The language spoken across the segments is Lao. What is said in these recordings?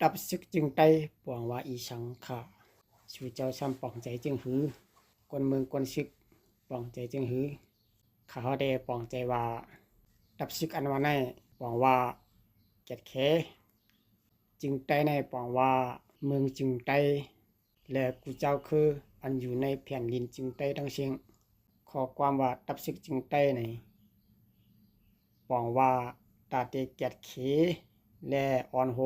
ດັບຊຶກຈຶ່ງໄຕ້ ປອງວ່າອີ່ສັງຂະ? ຊູເຈົ້າຊ້ຳປອງໃຈຈຶ່ງຫື? ຄົນເມືອງຄົນຊຶກປອງໃຈຈຶ່ງຫື? ຂ້າເຮົາໄດ້ປອງໃຈວ່າ ດັບຊຶກອັນວ່ານັ້ນ ປອງວ່າກຽດເຄ, ຈຶ່ງໄຕ້ນັ້ນ ປອງວ່າເມືອງຈຶ່ງໄຕ້ ແລະ ກູເຈົ້າຄື ອັນຢູ່ໃນແຜ່ນດິນຈຶ່ງໄຕ້ທັງເຊິ່ງ. ຂໍ້ຄວາມວ່າດັບຊຶກຈຶ່ງໄຕ້ນີ້ ປອງວ່າຕາແຕ່ກຽດເຄ ແລະ ອ່ອນໂຫ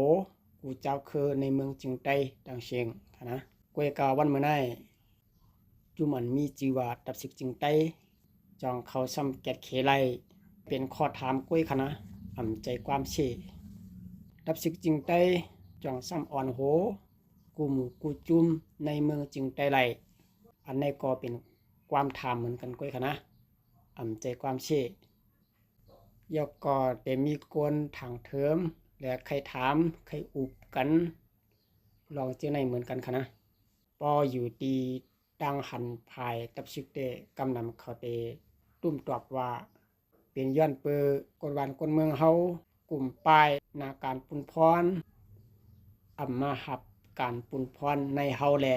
ກູເຈົ້າຄືໃນເມືອງຈຶ່ງໄຕ້ທັງເຊິ່ງຫັ້ນນະ. ກວຍກາວັນມື້ໃນ ຈຸມອັນມີຊື່ວ່າດັບຊຶກຈຶ່ງໄຕ້ ຈ່ອງເຂົາຊ້ຳກຽດເຄໄລ່ ເປັນຂໍ້ຖາມກວຍຄະນະ ອຳໃຈຄວາມເຊ. ດັບຊຶກຈຶ່ງໄຕ້ ຈ່ອງຊ້ຳອ່ອນໂຫ ກູໝູ່ກູຈຸມໃນເມືອງຈຶ່ງໄຕ້ໄລ່. ອັນໃດກໍເປັນຄວາມຖາມເໝືອນກັນກວຍຄະນະ ອຳໃຈຄວາມເຊ. ແລ້ວກໍໄດ້ມີຄົນຖາງເທີມ ແລະ ໄຄຖາມ ໄຄອຸບກັນ ລອງເຈີໃນເໝືອນກັນຄະນະ. ພໍຢູ່ດີ ດັ່ງຫັນຝ່າຍດັບຊຶກແຕ່ກຳນຳເຂົາແຕ່ຕຸ້ມຕອບວ່າ ເປັນຍ້ອນເປີການບ້ານການເມືອງເຮົາ ກຸ່ມປ້າຍນາການປຸນພອນ ອຳມາຮັບການປຸນພອນໃນເຮົາແລ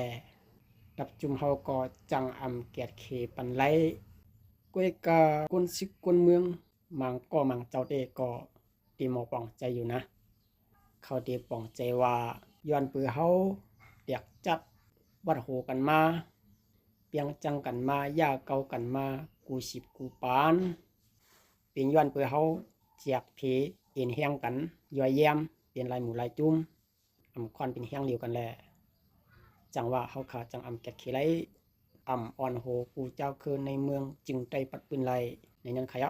ດັບຈຸມເຮົາກໍຈັ່ງອຳກຽດເຄປັນໄລ່. ກວຍກາຄົນຊຶກຄົນເມືອງ ມັງກໍມັງເຈົ້າເຕກໍ ທີ່ໝໍປອງໃຈຢູ່ນະ. ເຂົາທີ່ປອງໃຈວ່າ ຍ້ອນເປີເຮົາແຕກຈັດ ວັດໂຫກັນມາ ປຽງຈັງກັນມາ ຢ່າເກົາກັນມາ ກູສິບກູປານ. ເປັນຍ້ອນເປີເຮົາແຈກເພ ເອັນແຮງກັນ ຢ່ອຍແຢມ ເປັນຫຼາຍໝູ່ຫຼາຍຈຸມ ອຳຄວນເປັນແຮງດຽວກັນແລ ຈັ່ງວ່າເຮົາຂ້າຈັ່ງອຳກຽດເຄໄລ່ ອຳອ່ອນໂຫກູເຈົ້າຄືໃນເມືອງຈຶ່ງໄຕ້ປັດປືນໄລ່ ໃນນັ້ນຂະຍະ.